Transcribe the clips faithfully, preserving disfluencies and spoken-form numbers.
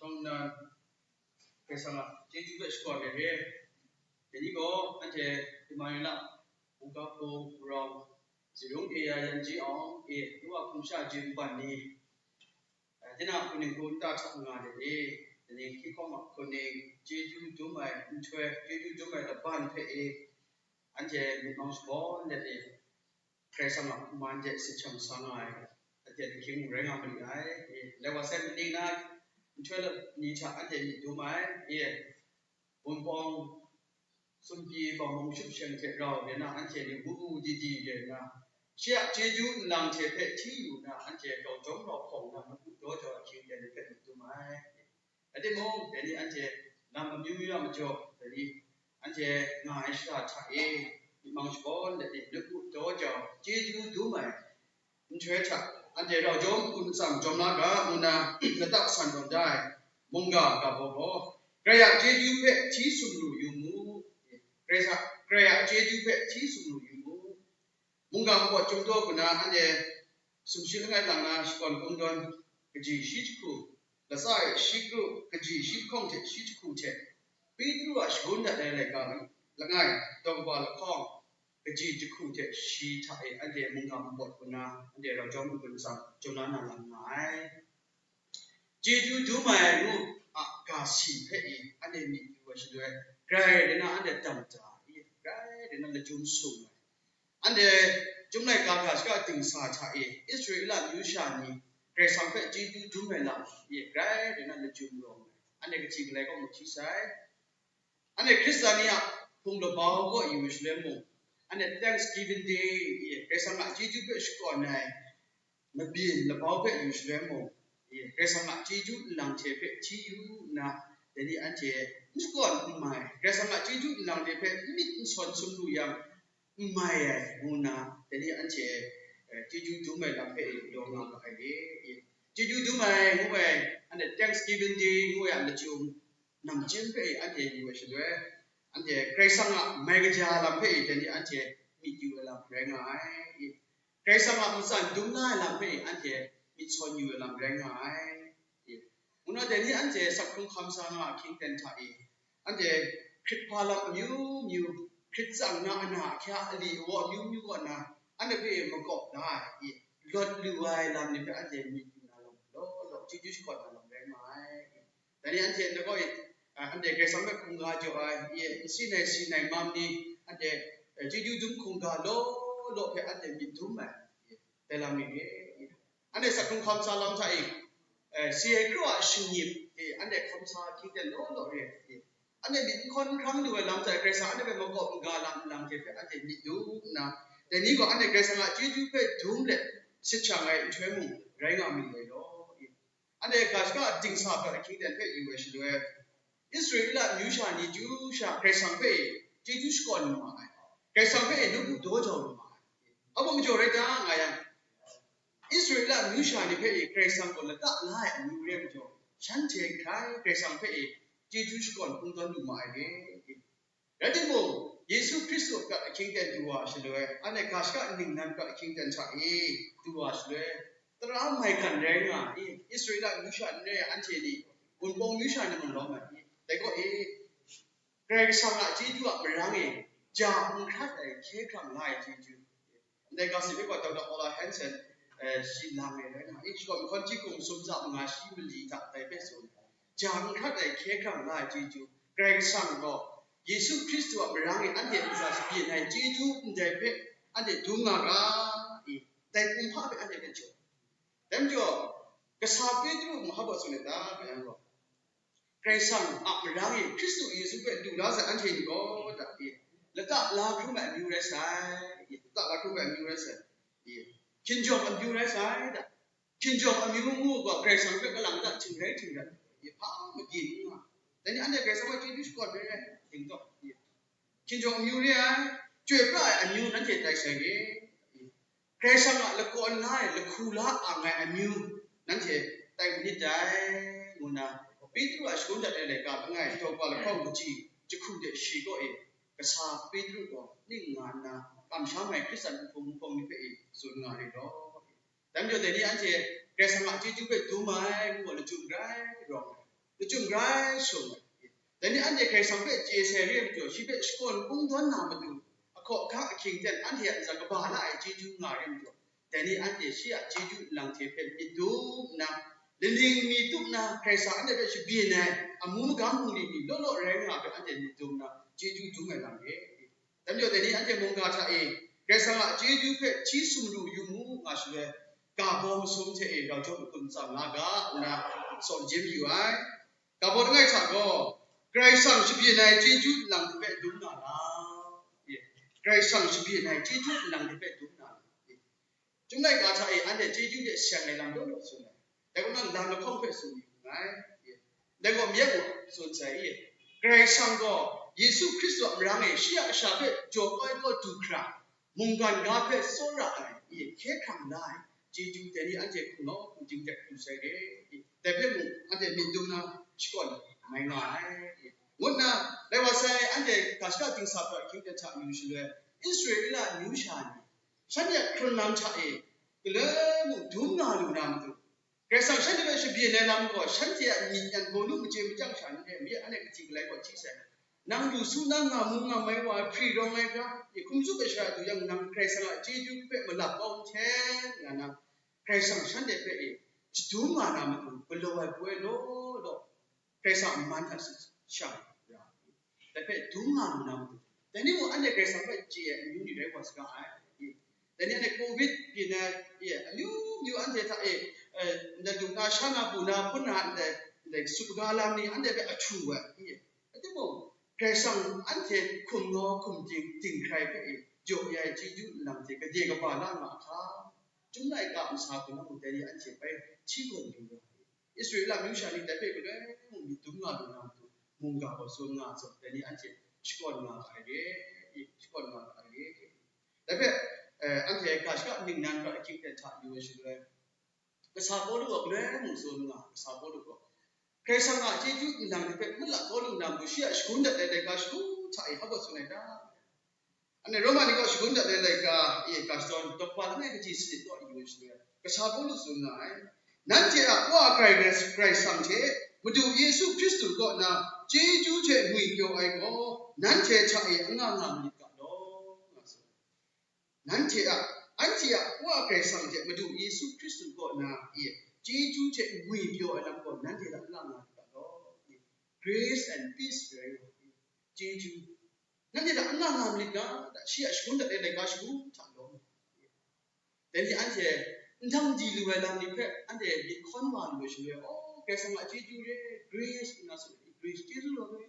Tawng nnan, Karai Kasang a chyeju hpe shakawn ai re. Dai ni gaw, anhte Emmanuel a, Ugapo Rau, Zirung Eya Yanji Awng e, Nuwa Hpung Sha Jin Ban ni, eh, tinang a hku ning hku nta hta nga let e, dai ni hkying hkawm a hku ning, chyeju dum ai nhtoi, chyeju dum ai laban hpe e, anhte myit mang shabawn let e, Karai Kasang a man de sit hkyam sa nga ai, anhte a hkying mung rai nga ma ni ai. E, lai wa sai, maning na nhtoi lap ni hta anhte myit dum ai. E, Wunpawng, Sumpi, Bawng Mung Shup Sheng hte rau re na, anhte ni wu wu di di re na, shi a chyeju nlang hte hpe hti yu na, anhte grau jawm grau hpawng na, madu daw jau ahkying de ni hpe myit dum ai. Rai timung, dai ni anhte lam amyu myu a majaw, dai ni anhte nga ai shara hta e, myit mang shabawn let e, madu daw jau, chyeju dum ai nhtoi hta, anhte rau jawm n-gun atsam jawm la ga, ngu na, lata san tawn da ai mungga ga baw gaw, Karai a chyeju hpe hti sumru yu mu, Karai sa-, Karai a chyeju hpe hti sumru yu mu. Mungga npawt chyum daw hku na, anhte sumshi langai lang na shakawn kungdawn kaji shi jahku, latsa e shi kru kaji shi lahkawng hte shi jahku hte, Petru a shangun dat ai laika langai, daw kaba lahkawng kaji jahku hte shi hta e anhte mungga npawt hku na, anhte rau jawm n-gun atsam jawm la na lam nga ai. Chyeju dum ai ngu a ga si hpe e, anhte myit yu ai shaloi, grai rai na anhte dam da i, grai rai na lachyum sung ai. Anhte Chyum laika ga shaka dingsa hta e, Israela amyu sha ni Karai Kasang hpe chyeju dum ai lam e, grai rai na lachyum rawng ai. Anhte kaji galai kaw mu hti sai. Anhte Hkristan ni a hpung labau kaw yu shaloi mung, anhte Thanksgiving Day e, Karai Kasang a chyeju hpe shakawn ai mabyin labau hpe yu shaloi mung, e, Karai Kasang a chyeju nlang hte hpe hti yu nna, dai ni anhte n shakawn n mai, Karai Kasang a chyeju nlang hte hpe n myit n sawn sumru yang, n mai ai, ngu nna, dai ni anhte, eh, chyeju dum ai lam hpe e, lawm nga ga ai re. Chyeju dum ai ngu ai, anhte Thanksgiving Day ngu ai a lachyum, namchyim hpe e anhte yu ai shaloi, anhte Karai Kasang a mai kaja lam hpe e dai ni anhte myit yu ai lam rai nga ai. Karai Kasang a matsan dum la ai lam hpe e anhte myit sawn yu ai lam rai nga ai. Ngu na, dai ni anhte sak hkrung hkam sa nga a hkying ten hta e, anhte hkrit hpa lam amyu myu, hkrit tsang na a na ahkya ali awa amyu myu kaw na, anhte hpe makawp da ai, lawt lu ai lam ni hpe anhte myit yu na lam, law law chyeju shakawn na lam rai nga ai. Dai ni anhte ngai gaw, a, anhte Karai Kasang hpe hkungga jaw ai, e, nsi nai si nai mam ni, anhte, e, chyeju dum hkungga law law hpe anhte myit dum ai, e, dai lam ni re. Anhte sak hkrung hkam sa lam hta e, e, si ai hkraw a shingnyip, e, anhte hkam sa hkying ten law law re, e, anhte myit n hkawn n hkrang lu ai lam hta e, Karai Kasang anhte hpe makawp n ga lam nlang hte hpe anhte myit lu nna, dai ni gaw anhte Karai Kasang a chyeju hpe dum let sit shang ai nhtoi mung rai nga myit dai law, e, Anhte ga shaka dingsa hpe ahkying ten hpe yu ai shaloi, Israela amyu sha ni chyu sha Karai Kasang hpe chyeju shakawn lu ma ai, Karai Kasang hpe nawku daw jau lu ma ai. Amu majaw rai ta nga yang, Israela amyu sha ni hpe Karai Kasang gaw lata la ai amyu re ai majaw, shanhte hkrai Karai Kasang hpe chyeju shakawn kungdawn lu ma ai re. Rai timung, Yesu Hkristu a prat ahkying ten du wa shaloi, anhte ga shaka ningnan prat ahkying ten hta e du wa shaloi, tara maigan rai nga ai, Israela amyu sha n rai ai anhte ni, Wunpawng amyu sha ni mung lawm ai, dai gaw e, Karai Kasang a chyeju a marang e, ja n hkrat ai hkye hkrang la ai chyeju. Ndai ga si hpe gaw Doctor Ola Hansen, eh, shi lang ai rai nga, eh, shi gaw Mahkawn Chyeju Kum sumza manga shi mali hta dai hpe tsun, ja n hkrat ai hkye hkrang la ai chyeju, Karai Kasang gaw Yesu Hkristu a marang e anhte ntsa shabyin ai chyeju ndai hpe anhte dum nga ga, i, dai kumhpa hpe anhte hpe jaw. Dai majaw, kasa Petru mung hpa baw tsun ai ta, nga yang gaw, Karai Kasang a marang e Hkristu Yesu hpe lu la sai anhte ni gaw, da, e, lata la hkrum ai amyu rai sai, e, lata la hkrum ai amyu rai sai, e, hkinjawng amyu rai sai, da, hkinjawng amyu ngu gaw Karai Kasang hpe kalang ta htingrai htingrat, e, hpa magyin n nga, dai ni anhte Karai Kasang hpe chyeju shakawn re ai, dingtawk, e, hkinjawng amyu re ai, chyoi pra ai amyu nanhte tai sai re, e, Karai Kasang a lakawn la ai, lahku la ang ai amyu nanhte tai manit dai, ngu nna Petru a shangun dat ai laika langai, daw kaba lahkawng kaji jahku de shi kaw e, kasa Petru gaw ning nga nna, kamsham ai Hkristan nhpung nhpawng ni hpe e tsun nga rit law. Dai majaw dai ni anhte Karai Kasang a chyeju hpe dum ai ngu gaw lachyum grai rawng ai. Lachyum grai sum ai. Dai ni anhte Karai Kasang hpe chye sai re ai majaw, shi hpe shakawn kungdawn na matu, ahkaw ahkang ahkying ten anhte a ntsa kaba la ai chyeju nga re ai majaw, dai ni anhte shi a chyeju nlang hte hpe myit dum nna, laning mi tup nna, Karai Kasang anhte hpe shabyin ai amu magam bungli ni law law rai nga ai hpe anhte myit dum nna, chyeju dum ai lam re. Dai majaw, dai ni anhte mungga hta e Karai Kasang a chyeju hpe hti sumru yu mu nga shaloi, ga baw masum hte e grau jaw makun tsam nga ga, nna tsawn jim yu ai. Ga baw langai hta gaw, Karai Kasang shabyin ai chyeju nlang hpe dum nga la. Karai Kasang shabyin ai chyeju nlang hpe dum nga la. Chyum laika hta e anhte chyeju hte seng ai lam law law tsun ai. Dai gaw nang lam lahkawng hpe tsun yu nngai. Dai gaw myit mung tsun sai i. Karai Kasang gaw Yesu Hkristu a marang e shi a kasha hpe jaw koi kaw du hkra, mungkan ga hpe tsawra ai, i, hkye hkrang la ai, chyeju dai ni anhte hkungnaw hkungding hte hkrum sai re, i, dai hpe mung anhte myit dum na shakawn mai nga ai, i, ngu nna, lai wa sai, anhte ga shaka dingsa prat hkying hta yu shaloi, Israela amyu sha ni, shanhte a hkrun lam hta e, galoi mung dum nga lu na matu, Karai Kasang shanhte hpe shabyin ai lam gaw, shanhte a myit yan bawnu machye machyang sha n re, myit anhte kaji galai gaw hti sai. Nang lu su nang nga mu nga mai wa, hpri rawng ai hkra, i hkum tsup ai shara du yang, nang Karai Kasang a chyeju hpe malap kau nhten nga na, Karai Kasang shanhte hpe e, shadum nga na matu, galaw ai poi law law, Karai Kasang a man a sha ra, dai hpe dum nga lu na matu, dai ni mung anhte Karai Kasang hpe chye ai amyu ni rai wa saga ai. Dai ni anhte covid byin ai, amyu myu anhte hta e, ndai dung na, sha na, bu na, hpun na, ndai, ndai sup ga lam ni anhte hpe ahtu ai. Rai timung, Karai Kasang anhte hkungnaw hkungding dinghkrai hpe e, jaw ya ai chyeju nlang hte gade kaba la nga hkra, Chyum laika masa hku na mung dai ni anhte bai hti gawn yu ga. Israela amyu sha ni dai hpe galoi mung myit dum nga lu na matu, mungga gaw tsun nga ai zawn, dai ni anhte shakawn nga ga ai re, shakawn nga ga ai re. Dai hpe, eh, anhte ga shaka ningnan prat ahkying ten hta yu ai shaloi, kasa Pawlu gaw galoi mung tsun nga, kasa Pawlu gaw, Karai Kasang a chyeju nlang ni hpe malap kau lu na matu, shi a shagun dat ai laika shagu hta e hpa gaw tsun ai ta? Anhte Roma ni gaw shagun dat ai laika e ga shadawn daw kaba langai kaji sanit kaw yu ai shaloi, kasa Pawlu tsun nga ai, nanhte a Wa a Karai, Karai Kasang hte Madu Yesu Hkristu kaw na chyeju hte ngwipyaw ai gaw, nanhte hta e anga nga manit ga law, nga tsun. Nanhte a, anhte a Wa a Karai Kasang hte Madu Yesu Hkristu kaw na e chyeju hte ngwipyaw ai lam gaw, nanhte hta anga nga manit ga law. Grace and peace rai nga, chyeju. Nanhte hta anga nga manit ga, shi a shagun dat ai laika shagu hta lawm. Dai ni anhte ndang di lu ai lam ni hpe anhte myit hkawn wa lu ai shaloi, oh, Karai Kasang a chyeju re, grace nna tsun ai, grace, chyeju rawng e.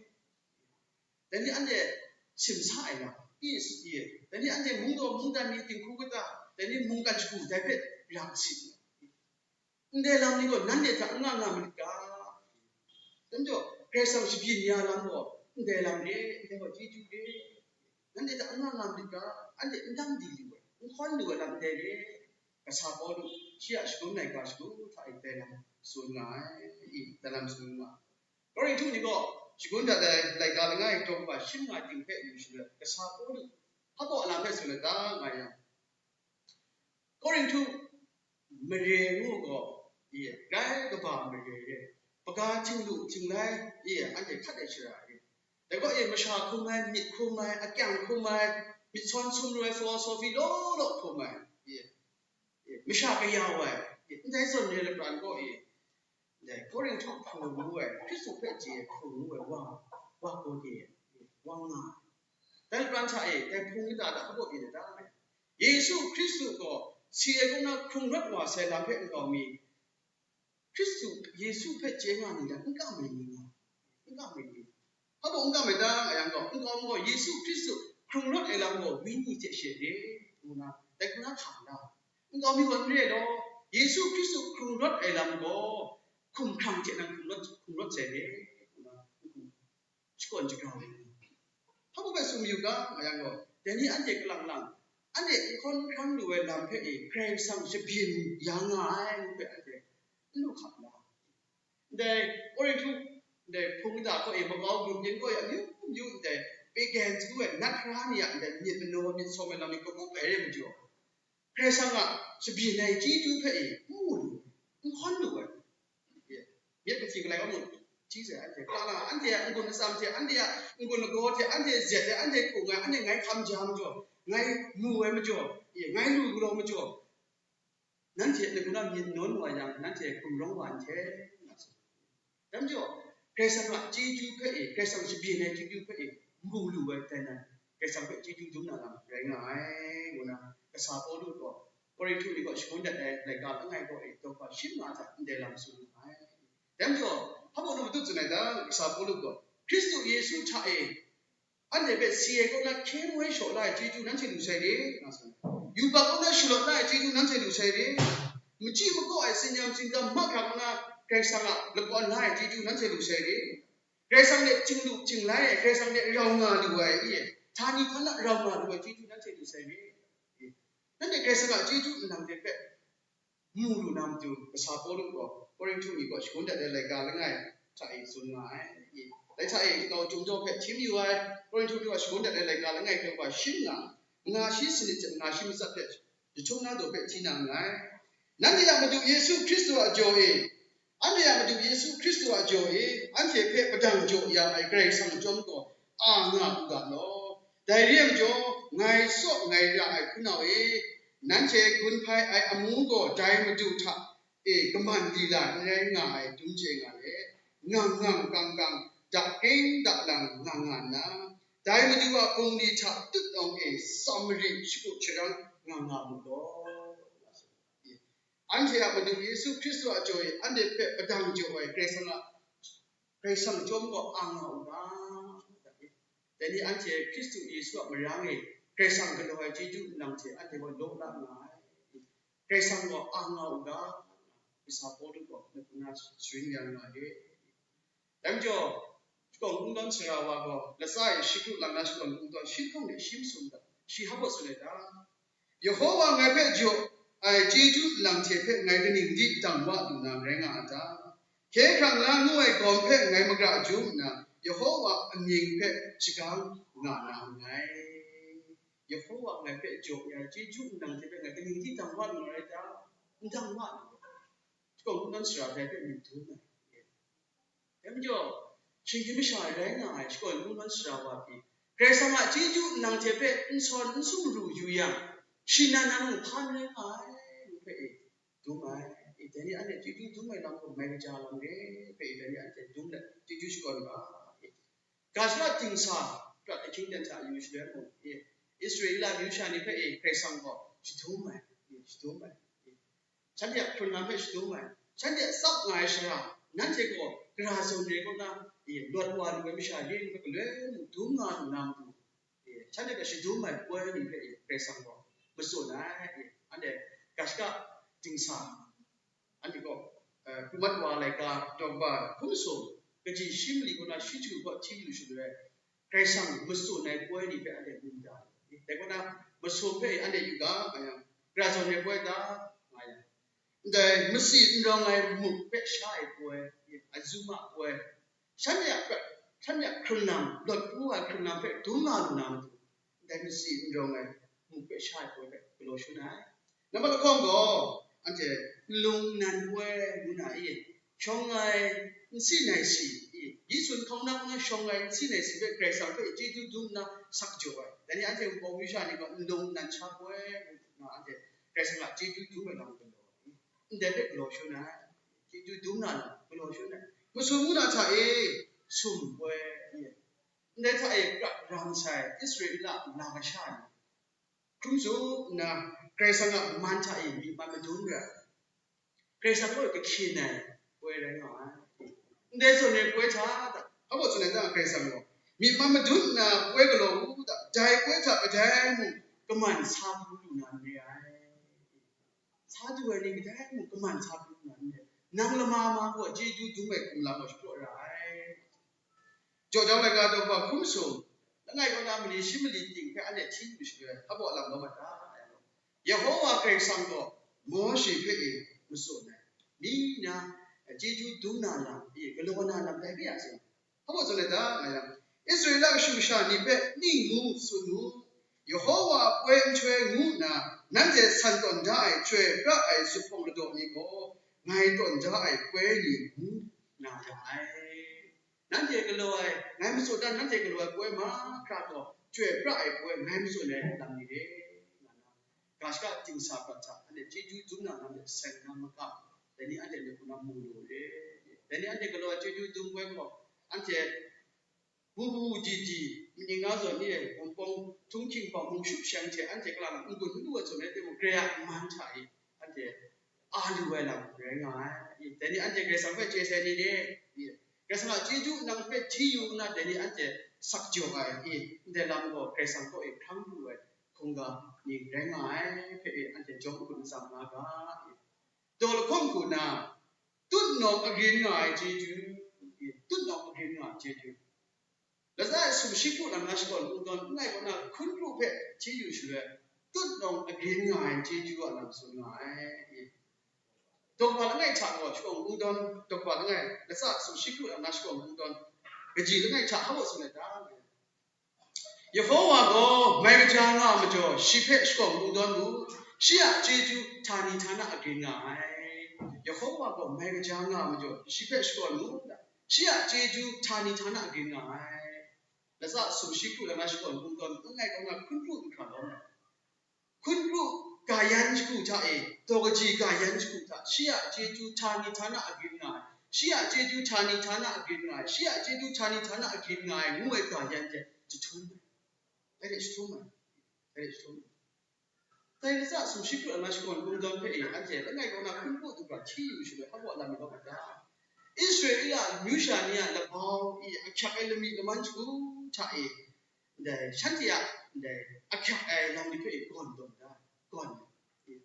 Dai ni anhte simsa ai lam, is ye. Dai ni anhte mungdaw mungdan ni, dinghku kata, dai ni mungkan shagu, dai hpe ra sit ai. Ndai lam ni gaw nanhte hta n nga nga manit ga? Dai majaw, Karai Kasang shabyin ya lam gaw ndai lam re, ndai gaw chyeju re. Nanhte hta n nga nga manit ga? Anhte n dang di lu ai, n hkawn lu ai lam ndai re. Kasa Pawlu, shi a shagun laika shagu hta e dai lam tsun nga ai, i, dai lam tsun nga ai. Korinhtu ni gaw shagun dat ai laika langai daw kaba shim nga ting hpe yu shaloi, kasa Pawlu hpa baw a lam hpe tsun ai ta nga yang, Korinhtu mare ngu gaw, e, grai kaba mare re, hpaga htinglu htinglai, e, anhte hkat ai shara re. Dai gaw, e, masha hkum ai, myit hkum ai, akyang hkum ai, myit sawn sumru ai, philosophy law law hkum ai, e, e, masha kayau ai, e, ndai zawn re lapran gaw, e, Dai Korinhtu hpung ngu ai, Hkristu hpe chye ai hpung ngu ai wa, wa gaw de, wa nga ai. Dai lapran hta e, dai hpung kata hta hpa baw byin ai ta? Yesu Hkristu gaw si ai kaw na hkrung rawt wa sai lam hpe nkau mi, Hkristu Yesu hpe chye nga ni lam n kam ai ni nga, n kam ai ni. Hpa baw n kam ai ta nga yang gaw, nkau mi gaw Yesu Hkristu hkrung rawt ai lam gaw wenyi hte she re, ngu na, dai hku na hkam da. Nkau mi gaw n re law, Yesu Hkristu hkrung rawt ai lam gaw hkumhkrang hte nang hkrung rawt, hkrung rawt sai re, ngu na, shakawn shagrau ai. Hpa baw hpe tsun mayu ga, nga yang gaw, dai ni anhte kalang lang, anhte n hkawn n hkrang lu ai lam hpe e Karai Kasang shabyin ya nga ai ngu hpe anhte n lu hkam la. Ndai Korinhtu, ndai hpung kata hkaw e makau grup yin gaw e amyu myu ndai pagans ngu ai nat hkra ni a ndai myit manaw myit sawm ai lam ni kagup ai re majaw, Karai Kasang a shabyin ai chyeju hpe e n mu lu, n hkawn lu ai. Myit kahti galai wa mu, Shi sai anhte, kala anhte a n-gun atsam hte, anhte a n-gun lagaw hte, anhte zet ai, anhte hku ai, anhte ngai hkam ja majaw, ngai mu ai majaw, e, ngai lu galaw majaw, nanhte a n-gun a myit nawn wa yang, nanhte gumrawng wa n hte, nga tsun. Dai majaw, Karai Kasang a chyeju hpe e, Karai Kasang shabyin ai chyeju hpe e, mu lu ai tai nan, Karai Kasang hpe chyeju dum na lam rai nga ai, ngu na, kasa Pawlu gaw Korinhtu ni kaw shangun dat ai laika langai kaw e, daw hpa shim nga hta ndai lam tsun nga ai. Dai majaw, hpa mung na matut tsun ai ta, kasa Pawlu gaw, Hkristu Yesu hta e, anhte hpe si ai kaw na hkyen woi shaw la ai chyeju nanhte lu sai re, nga tsun ai. Yubak kaw na shalawt la ai chyeju nanhte lu sai re. Machyi makaw ai tsin-yam tsin-dam mahkra kaw na Karai Kasang a lakawn la ai chyeju nanhte lu sai re. Karai Kasang hte ching lu ching lai ai, Karai Kasang hte rau nga lu ai, i, htani htana rau nga lu ai chyeju nanhte lu sai re. I, nanhte Karai Kasang a chyeju nlang hte hpe mu lu na matu, kasa Pawlu gaw Korinhtu ni kaw shangun dat ai laika langai hta e tsun nga ai. I, dai hta e, kau Chyum Daw hpe htim yu ai, Korinhtu ni kaw shangun dat ai laika langai daw hpa shim nga, nga shi sanit hte nga shi matsat hpe jahtum na daw hpe hti na nngai. Nanhte a Madu Yesu Hkristu a jaw e, anhte a Madu Yesu Hkristu a jaw e, anhte hpe padang jaw ya ai Karai Kasang a chyawm gaw a nga u ga law. Dai re ai majaw, ngai tsaw ngai ra ai hpunau e, nanhte gun hpai ai amu gaw dai Madu hta e kaman lila n rai nga ai dum chye nga let, ngang ngang kang kang, dakring daklang nga nga nna, dai Madu a bungli hta tutnawng e tsam mari shakut sharang nga nga mu law. Anhte a Madu Yesu Hkristu a jaw e anhte hpe padang jaw ai Karai Kasang a, Karai Kasang chyawm gaw a nga u ga. Dai ni anhte Hkristu Yesu a marang e Karai Kasang galaw ai chyeju nlang hte anhte gaw law la nga ai. Karai Kasang gaw a nga u ga, kasa Pawlu gaw na hpung na sharin ya nga ai. Dai majaw, shakawn kungdawn sara wa gaw, latsa e shi kru lang na shakawn kungdawn shi lahkawng hte shi masum ga, shi hpa baw tsun ai ta? Yehowa ngai hpe jaw ai chyeju nlang hte hpe ngai kaning di dang wa lu na rai nga a ta? Hkye hkrang la ngu ai gawm hpe ngai magra jum nna, Yehowa amying hpe shagang nga na nngai. Yehowa ngai hpe jaw ya ai chyeju nlang hte hpe ngai kaning di dang wa lu na rai ta? N dang wa lu. Shakawn kungdawn sara hpe hpe myit dum ai. Dai majaw, shinggyim masha rai nga ai shakawn kungdawn sara wa pyi, Karai Kasang a chyeju nlang hte hpe n sawn n sumru yu yang, shi nan nan mung hpa n rai nga ai, ngu hpe e, dum ai. E, dai ni anhte chyeju dum ai lam gaw mai kaja lam re hpe e, dai ni anhte dum let chyeju shakawn ga ai. Ga shaka dingsa prat ahkying ten hta yu shaloi mung, e, Israela myu sha ni hpe e, Karai Kasang gaw shadum ai, e, shadum ai, e, shanhte a hkrun lam hpe shadum ai, shanhte a tsap nga ai shara, nanhte gaw gara zawn re kaw na, e, lawt wa lu ai masha yin hpe galoi mung dum nga lu na matu, e, shanhte hpe shadum ai poi ni hpe e, Karai Kasang gaw matsun ai, e, anhte ga shaka dingsa, anhte gaw, eh, hpung mat wa ai laika daw ba hpung sung, kaji shi mali kaw na shi chyu kaw hti lu shaloi, Karai Kasang matsun ai poi ni hpe anhte mu da. Dai kaw na, masum hpe anhte yu ga, nga yang, gara zawn ai poi ta, nga yang, ndai matsi n rawng ai muk hpe sha ai poi, azuma poi, shanhte a, shanhte a hkrun lam, lawt pru ai hkrun lam hpe dum nga lu na matu, ndai matsi n rawng ai muk hpe sha ai poi hpe galaw shun ai. Nambat lahkawng gaw, anhte nlung nnan poi ngu na i, shawng ai nsi nai si i, Yesu nhkau na ngu na shawng ai nsi nai si hpe Karai Kasang hpe chyeju dum nna sak jaw ai. Dai ni anhte Wunpawng myu sha ni gaw nlung nnan sha poi ngu na anhte Karai Kasang a chyeju dum ai lam galaw i, ndai hpe galaw shun ai. Chyeju dum na lam galaw shun ai. Masum ngu na hta e, sum poi i, ndai hta e prat ram sai Israela la kasha ni, hkrum tsun nna, Karai Kasang a man hta e myi man madun ra, Karai Kasang kaw e kahkyin ai poi rai nga ai. Ndai zawn ai poi hta, hpa baw tsun ai ta, Karai Kasang gaw, myi man madun nna poi galaw u ta, dai poi hta kadai mung kaman sa pru lu na n re ai. Sa du ai ni kadai mung kaman sa pru lu na n re ai. Nang lama ma gaw chyeju dum ai hkum lam gaw shapraw ra ai. Jaw jau laika daw ba hkrum sung, langai kaw na mali shi mali ting hpe anhte hti lu shaloi, hpa baw lam kau mat ga, Yehowa Karai Kasang gaw Mawshe hpe e matsun ai, mi na chyeju dum na lam, e galaw na lam dai hpe a tsun, hpa baw tsun ai ta, nga yang, Israela kashu kasha ni hpe ning ngu tsun u, Yehowa a poi nhtoi ngu nna nanhte san tawn da ai chyoi pra ai zuphpawng ladaw ni gaw, ngai tawn da ai poi ni ngu na ra ai. Nanhte galaw ai, ngai matsun dan, nanhte galaw ai poi mahkra gaw, chyoi pra ai poi ngai matsun ai lam ni re, nga na, ga shaka dingsa prat hta, anhte chyeju dum na lam hte seng na maka, dai ni anhte myit hku na mu lu re. Dai ni anhte galaw ai chyeju dum poi gaw, anhte bu bu di di, myit ning na zawn ni e, bawng bawng, htunghking bawng hpung shup shang hte anhte kalang n gun n lu ai zawn rai timung, Karai a man hta e, anhte a lu ai lam rai nga ai. I, dai ni anhte Karai Kasang hpe chye sai ni re? I, Karai Kasang a chyeju nang hpe hti yu nna, dai ni anhte sak jaw ai, i, ndai lam gaw Karai Kasang kaw e hkrang lu ai hkungga ni rai nga ai hpe, i, anhte jawm hkut matsam nga ga, i. Daw lahkawng hku na, tutnawng agrin nga ai chyeju, i, tutnawng agrin nga ai chyeju. Latsa e sumshi kru lam na shakawn kungdawn n rai kaw na, hkun kru hpe hti yu shaloi, tutnawng agrin nga ai chyeju a lam tsun nga ai. Dawkwa langai hta gaw shakawn kungdawn, dawkwa langai, latsa sumshi kru lam na shakawn kungdawn, kaji langai hta hpa baw tsun ai ta? Yehowa gaw mai kaja nga a majaw, shi hpe shakawn kungdawn mu, shi a chyeju htani htana agrin nga ai. Yehowa gaw mai kaja nga a majaw, shi hpe shakawn mu, shi a chyeju htani htana agrin nga ai. Latsa sumshi kru lam na shakawn kungdawn n rai kaw na, hkun kru du hkra lawm ai. Hkun kru ga yan jahku hta e, daw kaji ga yan jahku hta, shi a chyeju htani htana agrin nga ai, shi a chyeju htani htana agrin nga ai, shi a chyeju htani htana agrin nga ai, ngu ai ga yan hte jahtum ai. Dai hte jahtum ai. Dai hte jahtum ai. Dai latsa sumshi kru lam na shakawn kungdawn hpe e, anhte langai kaw na hkun kru du hkra hti yu shaloi, hpa baw lam mi lawm a ta? Israela amyu sha ni a labau e ahkyak ai lamik laman jahku hta e, ndai shanhte a, ndai ahkyak ai lam ni hpe e gawn tawn da, gawn ai.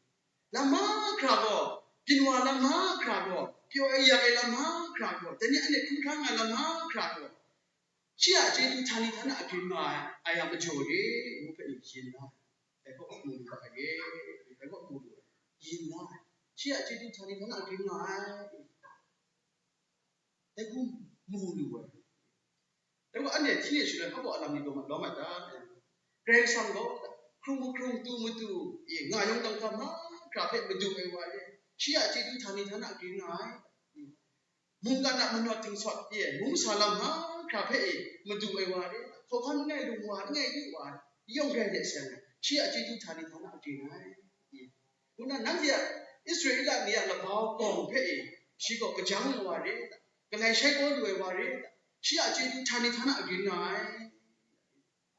Lam mahkra gaw, byin wa lam mahkra gaw, pyaw ai yak ai lam mahkra gaw, dai ni anhte hkungga nga lam mahkra gaw, shi a chyeju htani htana agrin nga ai a majaw re, ngu hpe yin la ai. Dai gaw mu lu ai re, dai gaw mu lu ai, yin la ai. Shi a chyeju htani htana agrin nga ai. Dai gaw mu lu ai. Dai gaw anhte hti e shaloi hpa baw a lam ni lawm, lawm ai ta? Karai Kasang gaw hkrung mahkrung, tu matu, e, nga yawng dang hkam mahkra hpe madu ai wa re, shi a chyeju htani htana agrin nga ai. Mungkan a manawt dingsawt, e, mung sa lam mahkra hpe, e, madu ai wa re, hkawhkam langai, lung wa langai yu wa, yawng rai de seng ai, shi a chyeju htani htana agrin ai. E, ngu na, nanhte a Israela ni a labau gawng hpe e, shi gaw kajang lu wa re ta? Galai shai kau lu ai wa re ta? Shi a chyeju htani htana agrin nga ai.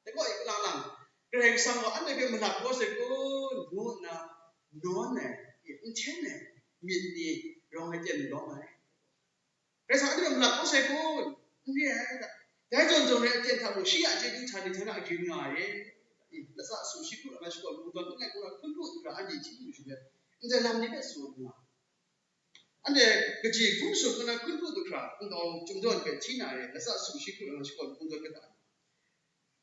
Dai gaw, e, kalang lang, Karai Kasang gaw anhte hpe malat kau sai kun, ngu nna nawn ai, e, n hten ai myit ni rawng ai ten lawm ai. Karai Kasang anhte hpe malat kau sai kun, n re ai ta? Dai zawn zawn rai aten hta mung, shi a chyeju htani htana agrin nga ai. E, latsa sumshi kru lam na shakawn kungdawn n rai kaw na, hkun kru du hkra anhte hti yu shaloi, ndai lam ni hpe tsun nga. Anhte kaji hkum sum kaw na, hkun kru du hkra, nkau chyum dawn hpe hti na re, latsa sumshi kru lam na shakawn kungdawn kata?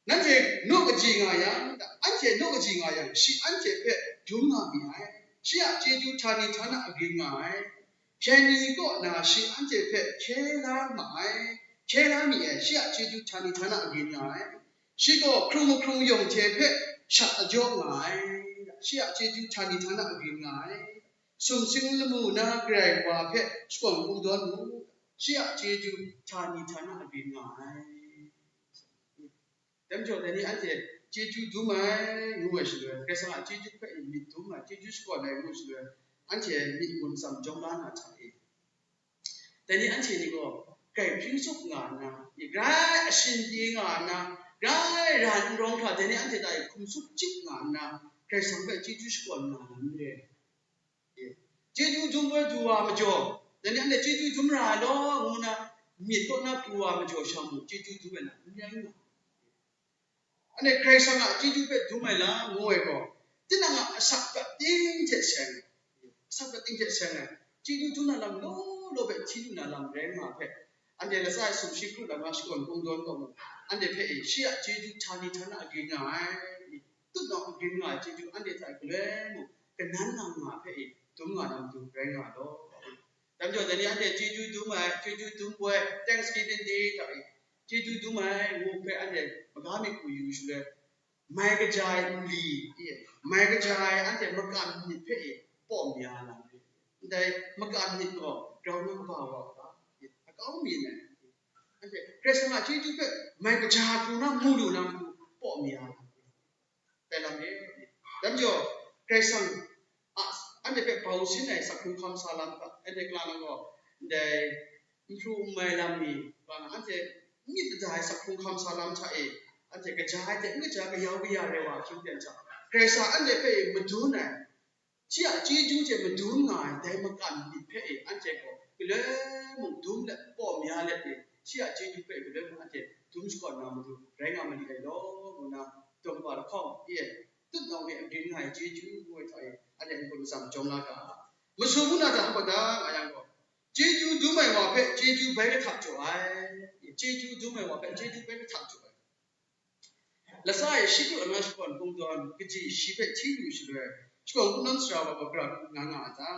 Nanhte naw kaji nga yang, anhte naw kaji nga yang, shi anhte hpe dum nga mi ai, shi a chyeju htani htana agrin nga ai. Hkye ni kaw na shi anhte hpe hkye la ma ai, hkye la mi ai, shi a chyeju htani htana agrin nga ai. Shi gaw hkrung mahkrung yawng hte hpe shat ajaw nga ai, shi a chyeju htani htana agrin nga ai. Sumsing lamu na Karai wa hpe shakawn kungdawn mu, shi a chyeju htani htana agrin nga ai. Dai majaw, dai ni anhte chyeju dum ai ngu ai shaloi, Karai Kasang a chyeju hpe myit dum ai, chyeju shakawn ai ngu ai shaloi, anhte myit gun tsam jawm la na hta e? Dai ni anhte ni gaw grai hpring tsup nga nna, grai ashin pyi nga nna, grai ra n rawng hkra, dai ni anhte hta e hkum tsup chyip nga nna, Karai Kasang hpe chyeju shakawn nga na n re? Chyeju dum ai du wa majaw, dai ni anhte chyeju dum ra ai law, ngu nna myit kaw na pru wa majaw sha mung, chyeju dum ai lam n rai nga. Anhte Karai Kasang a chyeju hpe dum ai lam ngu ai gaw, tinang a asak prat ting hte seng ai, asak prat ting hte seng ai, chyeju dum na lam law law hpe hti lu na lam rai nga hpe, anhte latsa e sumshi kru lam na shakawn kungdawn gaw mung, anhte hpe e shi a chyeju htani htana agrin nga ai, tutnawng agrin nga ai chyeju anhte hta e galoi mung kanan nang nga hpe e dum nga na matu rai nga law. Dai majaw, dai ni anhte chyeju dum ai, chyeju dum poi, Thanksgiving Day hta e, chyeju dum ai ngu hpe anhte maga myit hku yu shaloi, mai kaja ai nli, e, mai kaja ai anhte makam myit hpe e pawm ya na re. Ndai makam myit gaw grau na kaba wa u ga, e, akau mi ai. Karai Kasang a chyeju hpe mai kaja hkru na, mu lu na matu paw mi ya. Dai lam e, dai majaw, Karai Kasang a, anhte hpe bau sin ai sak hkrung hkam sa lam hta, anhte kalang gaw, ndai n hpru n mai lam mi, kalang anhte myit mada ai sak hkrung hkam sa lam hta e, anhte kaja ai hte n kaja, kayau kaya rai wa ahkying ten hta, Karai Kasang anhte hpe madun ai, shi a chyeju hte madun nga ai dai makam myit hpe e, anhte gaw galoi mung dum let, paw mya let e, shi a chyeju hpe galoi mung anhte dum shakawn na matu rai nga ma li ai law, ngu na, dawng wa lahkawng e, tutnawng e agrin nga ai chyeju ngu ai hta e, anhte n-gun atsam jawm la ga. Masum ngu na hta n-gun da nga yang gaw, chyeju dum ai wa hpe chyeju bai kahtap jaw ai, chyeju dum ai wa hpe chyeju bai kahtap jaw ai. Lasa e shi du ana shakawn kungdawn kaji shi hpe hti lu shaloi, shakawn kungdawn sara wa gaw gara nga nga a ta?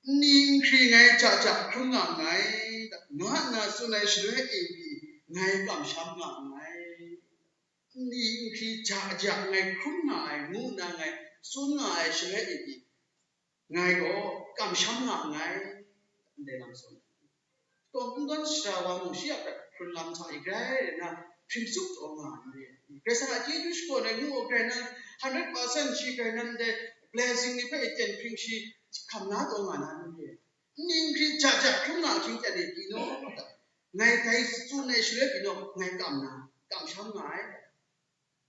Nni nhkri ngai ja ja hkrum nga nngai, nga nna tsun ai shaloi e pyi ngai kamsham nga nngai. Nni nhkri ja ja ngai hkrum nga ai, ngu nna ngai tsun nga ai shaloi e pyi, ngai gaw kamsham nga nngai, ndai lam tsun. Shakawn kungdawn sara wa mung shi a prat hkrun lam hta e grai rai nna hpring tsuk taw nga ai n re. Karai Kasang a chyeju shakawn ai ngu gaw, grai nna hundred percent shi grai nna ndai blessing ni hpe e ten hpring shi hkam na taw nga na n re. Nni nhkri ja ja hkrum nga ahkying ten e pyi naw, ngai dai tsun ai shaloi pyi naw, ngai kam na, kamsham nga ai.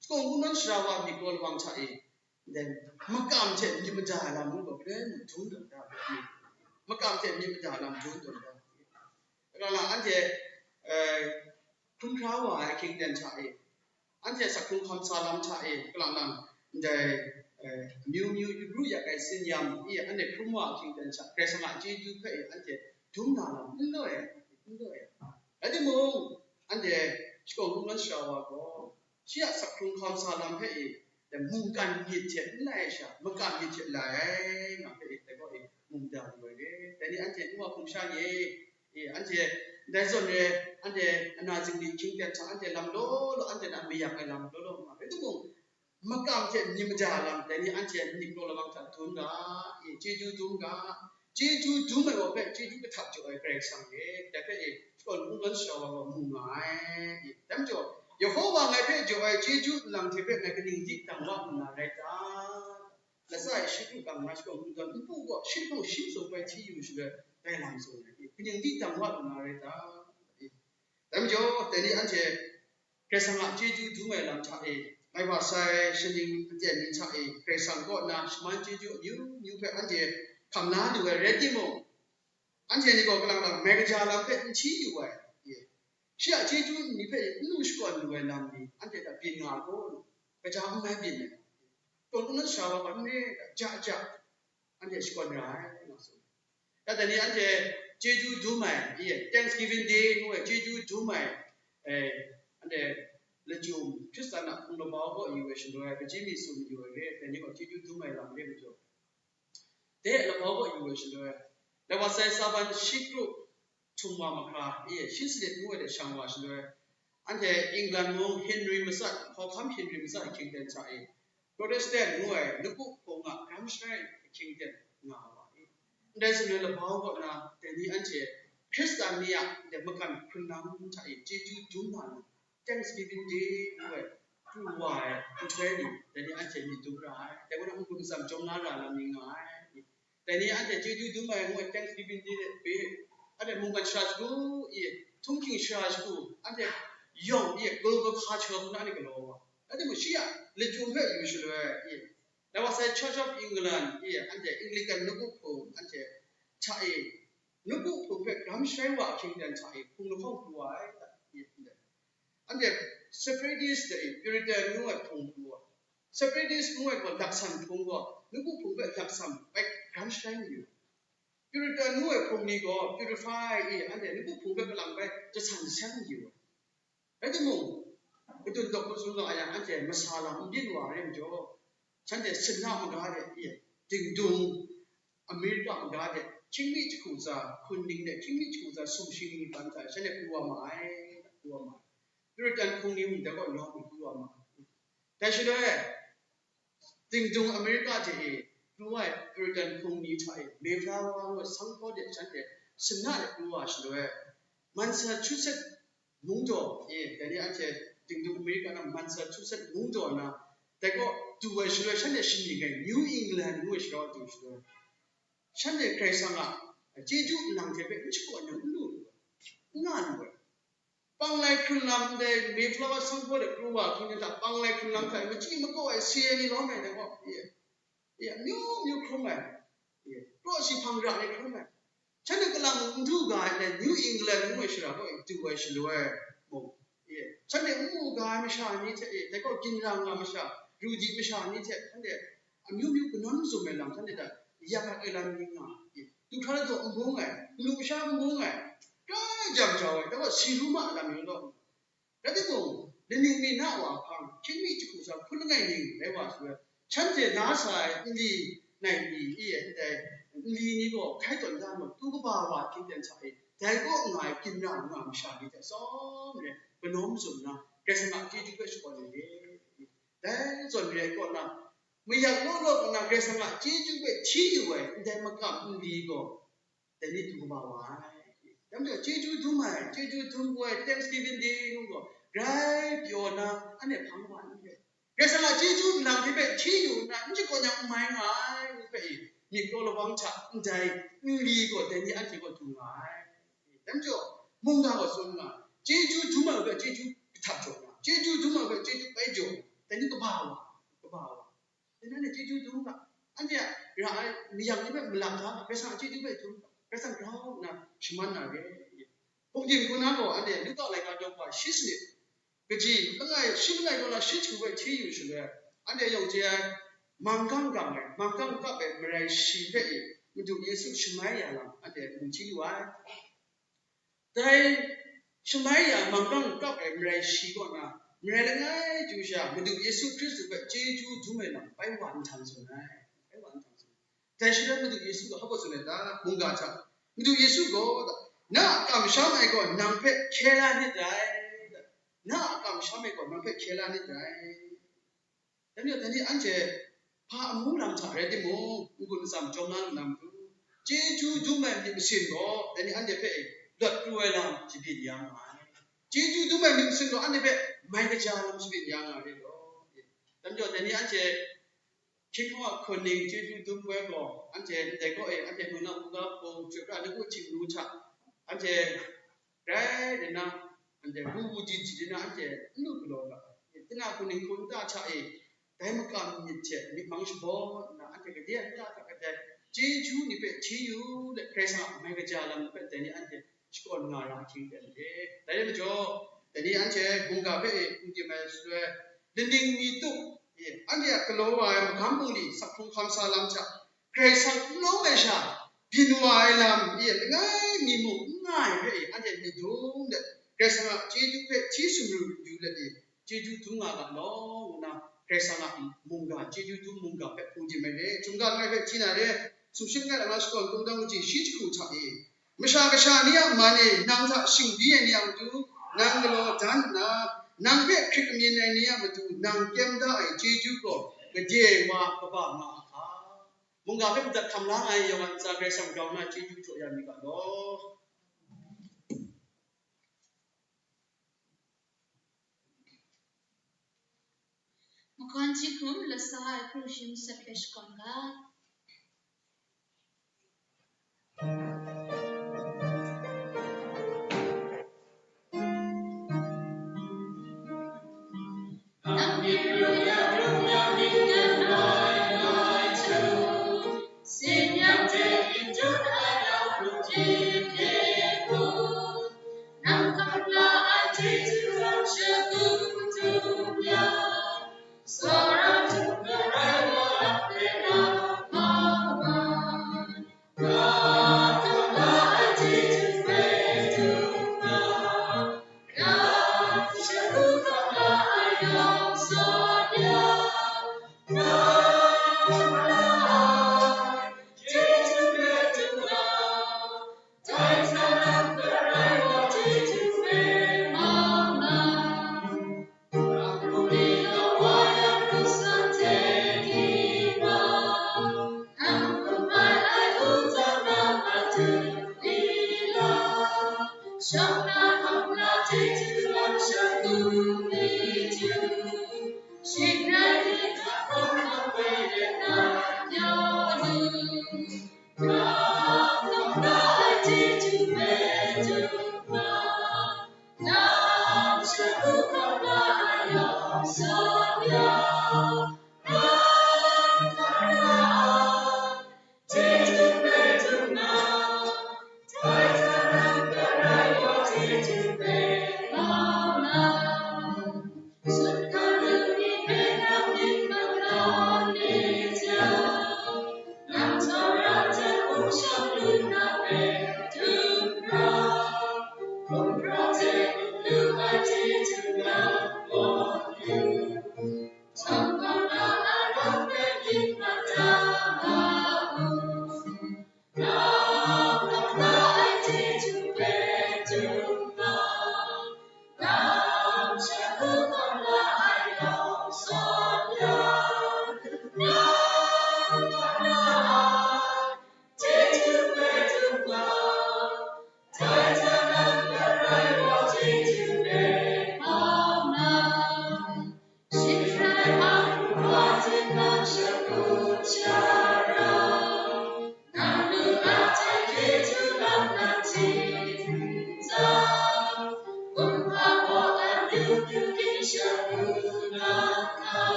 Shakawn kungdawn sara wa myit gaw lawang hta e, then makam hte myit mada ai lam ngu gaw, hpe dun tawn da, makam hte myit mada ai lam dun tawn da. Kalang lang anhte, eh, hkrum hkra wa ai ahkying ten hta e, anhte sak hkrung hkam sa lam hta e, kalang lang ndai, eh, amyu myu yu ru yak ai tsin-yam e, anhte hkrum wa ahkying ten hta, Karai Kasang a chyeju hpe e, anhte dum na lam n loi, n loi. Rai timung, anhte shakawn kungdawn sara wa gaw, shi a sak hkrung hkam sa lam hpe e, mungkan myit hte n lai ai sha, makam myit hte lai ai, nga hpe e, dai gaw e, mungda lu ai re. Dai ni anhte n wa hpung sha ni e, e, anhte dai zawn re, anhte ana zingli hkying ten hta, anhte lam law law, anhte na mayak ai lam law law nga, rai timung, makam hte myit mada lam, dai ni anhte myit gaw lawang hta dun ga, e, chyeju dum ga, chyeju dum ai wa hpe chyeju kahtap jaw ai Karai Kasang e, dai hpe e, shakawn kungdawn sara wa gaw mu nga ai. Dai majaw, Yehova ngai hpe jaw ai chyeju nlang hte hpe ngai kaning di dang wa lu na rai ta? Lasa e shi hku dang na shakawn kungdawn npu gaw shi lahkawng shi tsun bai hti yu shaloi, dai lam tsun ai, kaning di dang wa lu na rai ta? Dai majaw, dai ni anhte Karai Kasang a chyeju dum ai lam hta e, mai wa sai shaning aten ni hta e, Karai Kasang kaw na shaman chyeju amyu myu hpe anhte hkam la lu ai rai timung, anhte ni gaw kalang lang mai kaja lam hpe n hti yu ai, shi a chyeju ni hpe n lu shakawn lu ai lam ni anhte hta byin nga ai gaw, kaja n mai byin ai, tawn kungdawn sara wa gaw n re, ja ja, anhte shakawn ra ai, nga tsun. Ya dai ni anhte chyeju dum ai, i, Thanksgiving Day ngu ai chyeju dum ai, eh, anhte lachyum Hkristan a hpung labau kaw yu ai shaloi, kachyi mi tsun yu ai re, dai ni gaw chyeju dum ai lam re majaw, de labau kaw yu ai shaloi, lai wa sai Saban shi kru htum wa mahkra, i, shi sanit ngu ai de shang wa shaloi, anhte England mung Henry matsat, hkawhkam Henry matsat ahkying ten hta e, Protestant ngu ai lagu hpung a gram sharai ahkying ten nga wa i. Ndai shaloi labau kaw na, dai ni anhte Hkristan ni a ndai makan hkrun lam hta e chyeju dum na lam, Thanksgiving Day ngu ai, pru wa ai nhtoi ni, dai ni anhte myit dum ra ai. Dai kaw na n-gun atsam jawm la ra lam ni nga ai. Dai ni anhte chyeju dum ai ngu ai Thanksgiving Day de hpe, anhte mungkan shara shagu, i, htunghking shara shagu, anhte yawng, i, global culture hku na ni galaw wa. Rai timung, shi a lachyum hpe yu shaloi, i, lai wa sai Church of England, i, anhte Anglican lagu hpung, anhte hta e, lagu hpung hpe gram sharai wa ahkying ten hta e, hpung lahkawng pru wa ai, i, anhte. Anhte Separatist de, i, Puritan ngu ai hpung pru wa. Separatist ngu ai gaw laksan hpung gaw, lagu hpung hpe laksan bai gram sharai mayu. Puritan ngu ai hpung ni gaw purify, i, anhte lagu hpung hpe kalang bai jasan jaseng mayu. Rai timung, kadun dawk hkun sung nga yang, anhte masa lam n byin wa ai majaw, shanhte sinna maga de, i, dingdung, Amerika maga de, hkying mi jahku tsa, hkun ning de hkying mi jahku tsa, sumshi ni ban hta shanhte pru wa ma ai, pru wa ma ai. Puritan hpung ni mung dai kaw lawm pru wa ma ai. Dai shaloi, dingdung Amerika hte e pru ai Puritan hpung ni hta e, Mayflower ngu ai sanghpaw de shanhte sinna de pru wa shaloi, Massachusetts mungdaw, e, dai ni anhte dingdung America na Massachusetts mungdaw na, dai kaw du ai shaloi shanhte shani ngai New England ngu ai shara du shaloi, shanhte Karai Kasang a chyeju nlang hte hpe n shakawn yang n lu lu ai, n nga lu ai. Panglai hkrun lam ndai Mayflower sanghpaw de pru wa hkying hta panglai hkrun lam hta machyi makaw ai, C N E lawm ai dai gaw, e, e, amyu myu hkrum ai, e, praw si hpang ra ai hkrum ai. Shanhte kalang n du ga ai, New England ngu ai shara kaw du ai shaloi mung, e, shanhte n mu ga ai masha ni hte, e, dai gaw ginra nga masha, ru di masha ni hte shanhte amyu myu kanawn mazum ai lam shanhte hta yak ai lam ni nga, e, du hkra daw n bung ai, kanu kasha n bung ai, kai jang jau ai, dai gaw si ru ma ai lam yu law. Rai timung, laning mi na wa hpang, hkying mi jahku sa hpun langai ning rai wa shaloi, shanhte na sa ai nli nai ni, e, ndai nli ni gaw hkai tawn da mu, tu kaba wa hkying ten sa e, dai kaw nga ai ginra nga masha ni hte tsawm re, kanawn mazum nna, Karai Kasang a chyeju hpe shakawn ai re. Dai zawn re ai kaw na, mayak law law kaw na Karai Kasang a chyeju hpe hti yu ai ndai makam nli gaw, dai ni du kaba wa ai. Dai majaw, chyeju dum ai, chyeju dum ai, Thanksgiving Day ngu gaw, grai pyaw na, anhte hpang wa ai n re. Karai Kasang a chyeju nlang hte hpe hti yu nna, n shakawn yang n mai nga ai, ngu hpe, myit kraw lawang hta ndai nli gaw, dai ni anhte gaw du nga ai. Dai majaw, mungga gaw tsun nga, chyeju dum ai hpe chyeju kahtap jaw nga, chyeju dum ai hpe chyeju bai jaw, dai ni kaba wa, kaba wa. Dai na ni chyeju dum ga, anhte a ra ai mayang ni hpe malak ga, Karai Kasang a chyeju hpe dum ga, Karai Kasang grau nna shaman na re. Hpungdim hku na gaw anhte Luka laika daw wa shi sanit, kaji langai, shi langai kaw na shi jahku hpe hti yu shaloi, anhte yawng chye ai, manggang gang ai, manggang kap ai marai shi hpe e, Madu Yesu shamai ya lam anhte mu hti lu ai. Dai shamai ya manggang kap ai marai shi kaw na, marai langai chyu sha Madu Yesu Hkristu hpe chyeju dum ai lam bai wa nhtang tsun ai, bai wa nhtang tsun ai. Dai shaloi Madu Yesu gaw hpa gaw tsun ai ta? Mungga hta, Madu Yesu gaw, na a kamsham ai gaw nang hpe hkye la nit dai, na a kamsham ai gaw nang hpe hkye la nit dai. Dai ni, dai ni anhte hpa amu lam hta rai timung, n-gun atsam jawm la lu na matu, chyeju dum ai myit masin gaw, dai ni anhte hpe lawt pru ai lam shabyin ya nga ai. Chyeju dum ai myit masin gaw, anhte hpe mai kaja lam shabyin ya nga ai re law. Dai majaw, dai ni anhte hkying hkawng a hkun ning chyeju dum ai gaw, anhte ndai kaw e, anhte mung na mungga hpung, chyoi pra, lagu htingnu hta, anhte grai de na, anhte wu wu di di de na, anhte n lu galaw ga, tinang hku ning hku nta hta e, dai makam myit hte myit mang shabaw nna, anhte gade a nta hta kadai chyeju ni hpe hti yu let, Karai Kasang a mai kaja lam hpe dai ni anhte shakawn nga ra ahkying ten re. Dai rai majaw, dai ni anhte mungga hpe e hpungdim ai shaloi, laning mi tup, e, anhte a galaw wa ai magam bungli, sak hkrung hkam sa lam hta, Karai Kasang n lawm ai sha, byin wa ai lam, e, langai mi mung n nga ai hpe, e, anhte myit dum let, Karai Kasang a chyeju hpe hti sumru yu let, e, chyeju dum nga ga law, ngu nna, Karai Kasang a mungga, chyeju dum mungga hpe hpungdim ai re, hkungga langai hpe hti na re, sumshin langai lam na shakawn kungdawng kaji shi jahku hta e, masha kasha ni a man e, nang hta shingbi ai ni a matu, nang galaw dan nna, nang hpe hkrit kamyin ai ni a matu, nang kyem da ai chyeju gaw, gade wa kaba nga a hka? Mungga hpe madat hkam la nga ai yawng a ntsa Karai Kasang grau nna chyeju jaw ya mi ga law. Makon jahkum lasa ai hkru shi masat hpe shakawn ga.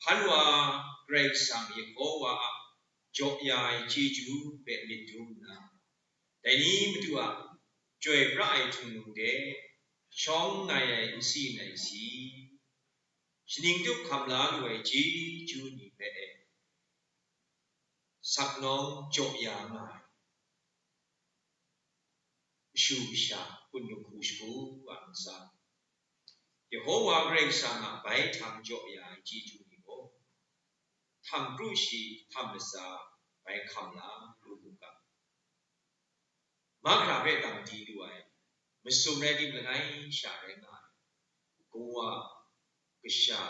Hpan wa Karai Kasang Yehowa a jaw ya ai chyeju hpe myit dum nna, dai ni matu a chyoi pra ai htungnung de shawng nai ai nsi nai si, shaning tup hkam la lu ai chyeju ni hpe e, saknawng jaw ya nga ai mashu masha, hpun dinghku shagu a ntsa, Yehowa Karai Kasang a bai htang jaw ya ai chyeju ni gaw, htam kru shi htam latsa bai hkam la lu mu ga. Mahkra hpe dang di lu ai, masum rai tim langai sha rai nga ai, kawa, kasha,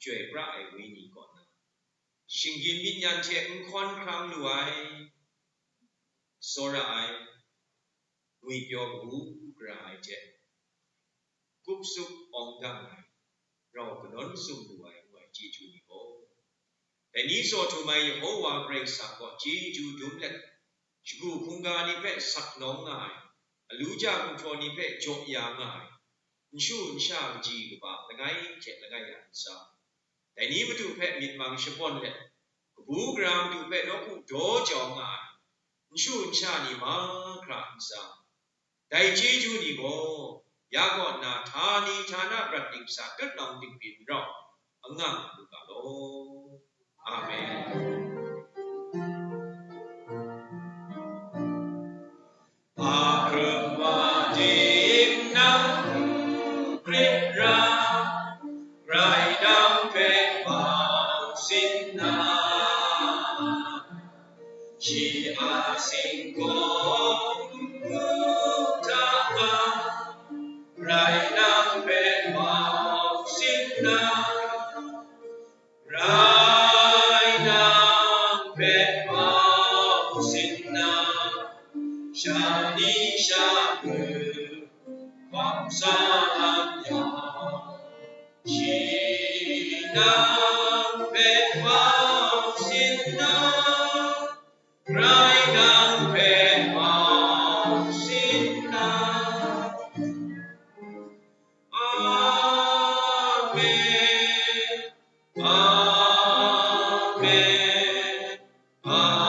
chyoi pra ai wenyi kaw na, shinggyim myit nyan hte n hkawn hkrang lu ai, tsawra ai, ngwipyaw kabu gara ai hte, kup sup awng dang ai, rau kanawn sum lu ai ngu ai chyeju ni gaw, dai ni zaw htum ai Yehowa Karai Kasang kaw chyeju dum let, shagu hkungga ni hpe saknawng nga ai, alu ja gumhpraw ni hpe jaw ya nga ai, nshu nsha kaji kaba langai hte langai a ntsa, dai ni matu hpe myit mang shapawn let, kabu gara matu hpe nawku daw jau nga ai, nshu nsha ni mahkra ntsa, dai chyeju ni gaw, ya kaw nna htani htana prat dingsa tutnawng dingbyin rau, anga lu ga law. Amen. Ahkrum wa tim nang n grit ra, Karai nang hpe mau sin na, shi a singkawm n mu hta ga, Karai nang hpe mau sin na, Karai nang hpe mau sin na, shani sha hpe hkawm sa yang, shi nang hpe mau sin na, Karai nang hpe mau sin na. Amen. Amen. Amen.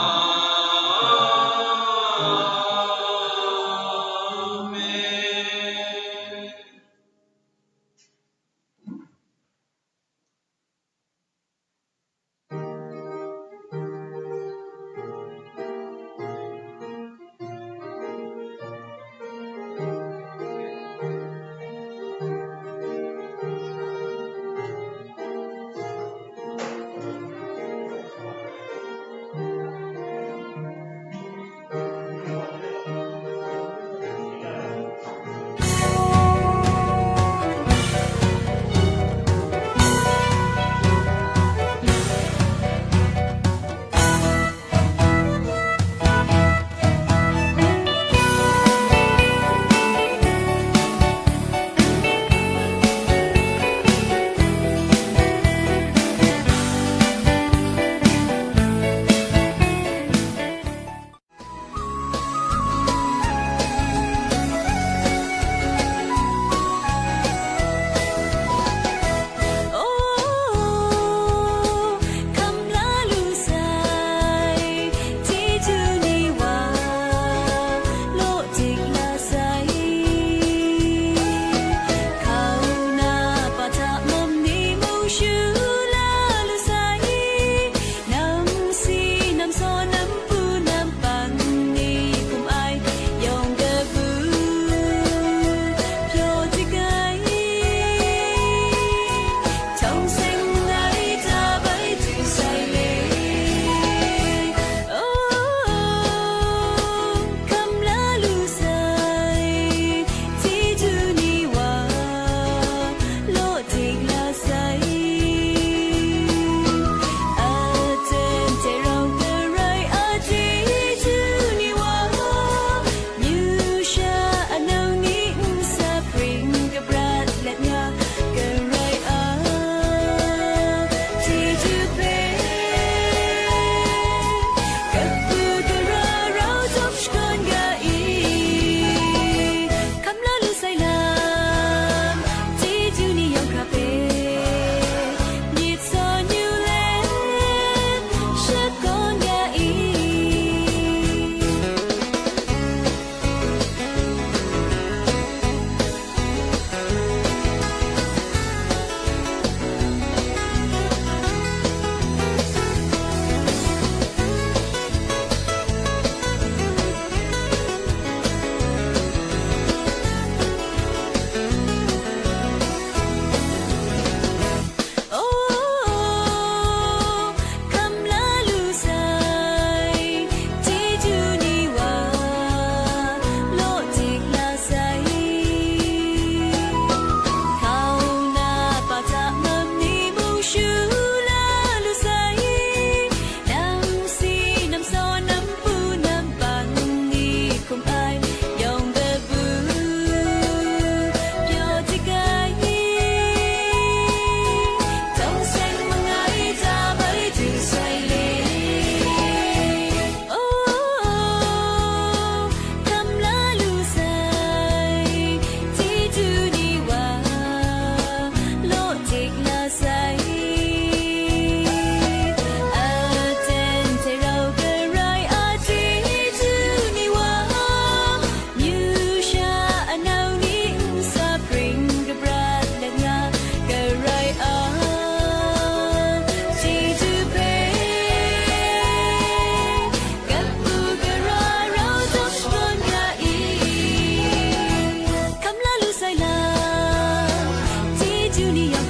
Dunia